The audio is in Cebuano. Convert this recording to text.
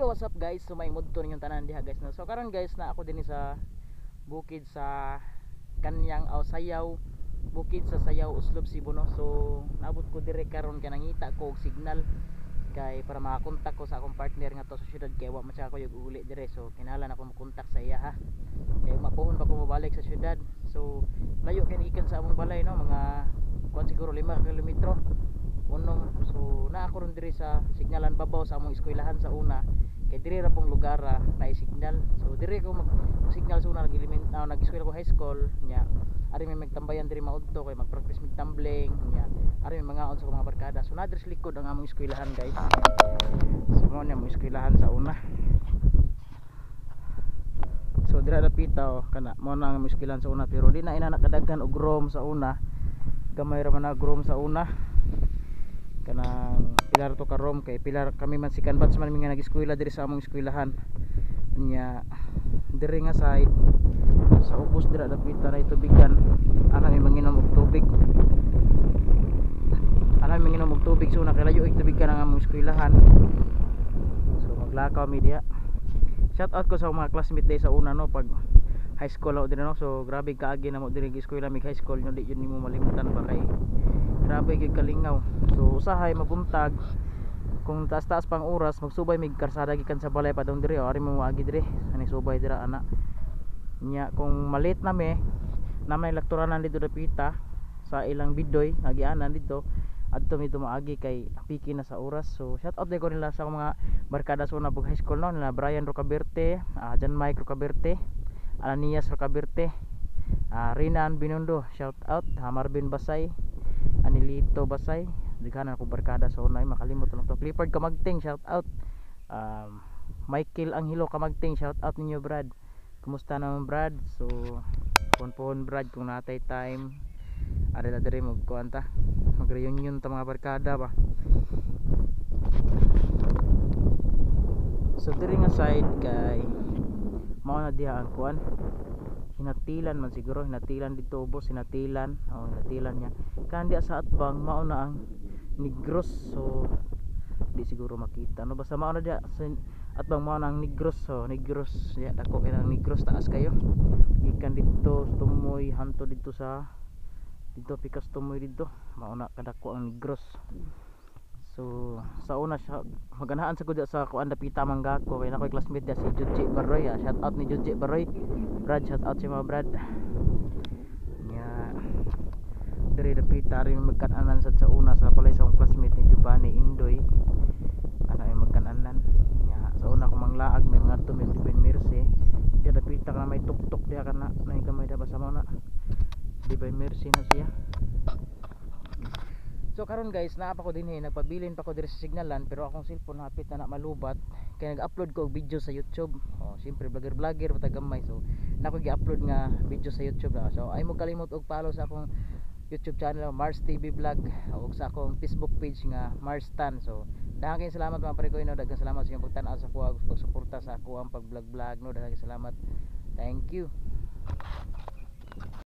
Hello, what's up, guys? So may mudto ninyong tanan diha, guys, no. So karon, guys, na ako dinhi sa bukid sa Kanyang aw Sayaw, bukid sa Sayaw, Oslob, Cebu, no. So naabot ko dire karon kay nangita ko og signal kay para makakontak ko sa akong partner nga to sa syudad kay wa man siya ako yung uli dire. So kinahanglan ako mokontak sa iya ha. Kay mapuhon pa ko mobalik sa syudad. So layo kay gikan sa among balay, no, mga kuan siguro 5 kilometro unom. So naa ako ron diri sa signalan babaw sa among eskwelahan sa una kay diri ra pong lugar na signal. So diri ko mag signal sa una nag element nag-eskwela ko high school nya. Ari may magtambayan diri maudto kay mag-practice mig tumbling nya. Ari may mga sa mga barkada. So naa diri sa likod ang among eskwelahan, guys. So mao ni among eskwelahan sa una. So dira dapita, oh, kana mao na ang among eskwelahan sa una, pero di na ina nakadaghan og room sa una. Gamay ra man ang room sa una, kanang pilar to ka room kay pilar kami man, second batch man mi nga nag-eskwela diri sa among eskwelahan nya. Diri nga side sa ubos dira dapita na tubigan. Ana mi manginom og tubig, ana mi manginom og tubig. So nakalayo og tubigan ang among eskwelahan, so maglakaw mi diha. Shout out ko sa mga classmate day sa una, no, pag high school ako din, no. So grabe kaagi na mo diri eskwela mig high school, no. Di yun nimo malimutan ba kay grabe gyud kalingaw. So usahay mabuntag, kung taas-taas pang oras, magsubay mig karsada gikan sa balay padung diri, oh, ari mo moagi diri ani subay dira ana nya. Kung malit na mi na may lakturanan dito dapita sa ilang bidoy agianan dito, adto mi tumaagi kay piki na sa oras. So shout out ko nila sa mga barkada sa una pag high school, no, nila Brian Rocaberte, John Mike Rocaberte, Ananias Rocaberte, Rinan Binundo, shout out, Marvin Basay, Anilito Basay. Daghan ako barkada sa una, ay, makalimot lang to. Clifford Kamagting, shout out, Michael Angelo Kamagting, shout out ninyo, Brad. Kumusta naman, Brad? So pohon Brad, kung natay time ari ta diri magkuan ta, mag reunion ta mga barkada ba. So diri nga side kay mao na diha ang kuan, hinatilan man siguro, hinatilan dito ubos, hinatilan, oh, hinatilan niya kan diha sa atbang mao na ang Negros. So di siguro makita, no, basta mao na diha sa atbang mao na ang Negros. So Negros diha, dako kay ang Negros, taas kayo gikan dito Tumoy hanto dito sa dito pikas Tumoy dito, mao na kadako ang Negros. So sa una siya maganahan sa ko sa kuan dapita mangga ko kay nakoy classmate diha si Juji Baroy, ah. Shout out ni Juji Baroy, Brad, shout out si mga Brad nya. Diri dapita rin magkananan sad sa una sa palay sa akong classmate ni Giovanni Indoy, ana ay magkananan nya. Sa una kung manglaag may mga to may Divine Mercy diha dapita ka may tuktok diha kana nay gamay diha basta mao na Divine Mercy na siya. So karon, guys, naa pa ko dinhi, nagpabilin pa ko diri sa signalan, pero akong cellphone hapit na na malubat kay nag-upload ko og video sa YouTube. Oh, siyempre vlogger vlogger pa gamay, so na ko gi-upload nga video sa YouTube na. So ay mo kalimot og follow sa akong YouTube channel Mars TV Vlog ug sa akong Facebook page nga Mars Tan. So daghang kayong salamat, mga pre ko, no. Daghang salamat sa inyong pagtan-aw sa kuha, pagsuporta sa ako ang pag-vlog vlog, no. Daghang salamat. Thank you.